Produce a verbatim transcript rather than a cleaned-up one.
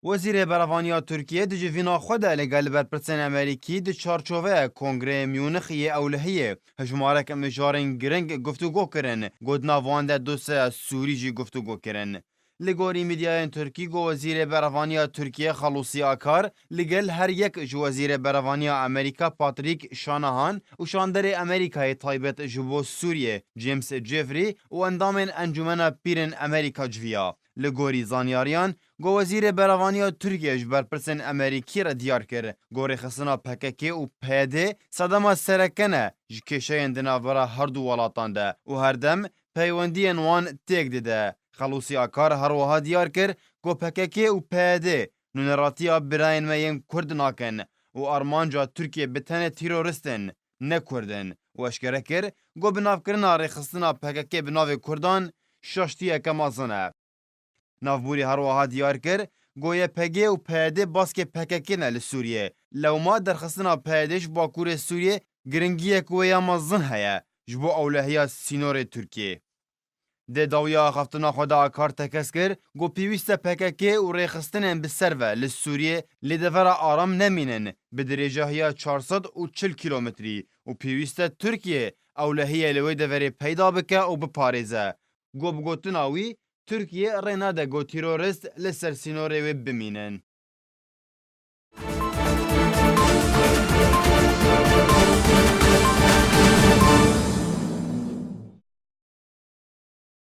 Wezîrê Berevaniya Tirkiyê di civîna xwe de li gel berpirsên Amerîkî di çarçoveya Kongreyê Munîx yê Ewlehiyê hejmarek mijarên giring guftûgo kirin, ku di nav wan de dosyeya Sûrî jî guftûgo kirin. Li gorî medyayên Tirkî, got Wezîrê Berevaniya Tirkiyê Xelûsî Akar li gel her yek ji Wezîrê Berevaniya Amerîka Patrick Shanahan û şanderê Amerîkayê taybet ji bo Sûriyê James Jeffrey û endamên Encûmena Pîrên Amerîka civiya. Li gorî zanyariyan, got Wezîrê Berevaniya Tirkiyê ji berpirsên Amerîkî re diyar kir, got rêxistina P K K û P Y D sedema sereke ne ji kêşeyên di navbera herdu welatan de û herdem peywendiyên wan têk dide. Xelûsî Akar her wiha diyar kir, got P K K û P Y D nûneratiya birayên me yên Kurd nakin û armanca Tirkiyê bi tenê terorist in, ne Kurd in û eşkere kir, got binavkirina rêxistina P K K bi navê Kurdan şaştiyeke mezin e. Navbûrî her wiha diyar kir, got Y P G û P Y D baskê P K K ne li Sûriyê. Lewma derxistina P Y D ji Bakurê Sûriyê giringiyek wê ya mezin heye ji bo ewlehiya sînorê Tirkiyê. Di dawiya axaftina xwe de Akar tekez kir, got pêwîst e P K K û rêxistinên bi ser ve li Sûriyê li devera aram nemînin, bi dirêjahiya çar sed û çil kîlometrî û pêwîst e Tirkiye ewlehiyê li wê deverê peyda bike û biparêze. Got bi gotina wî, Tirkiye rê nade got terorist li ser sînorê wê bimînin.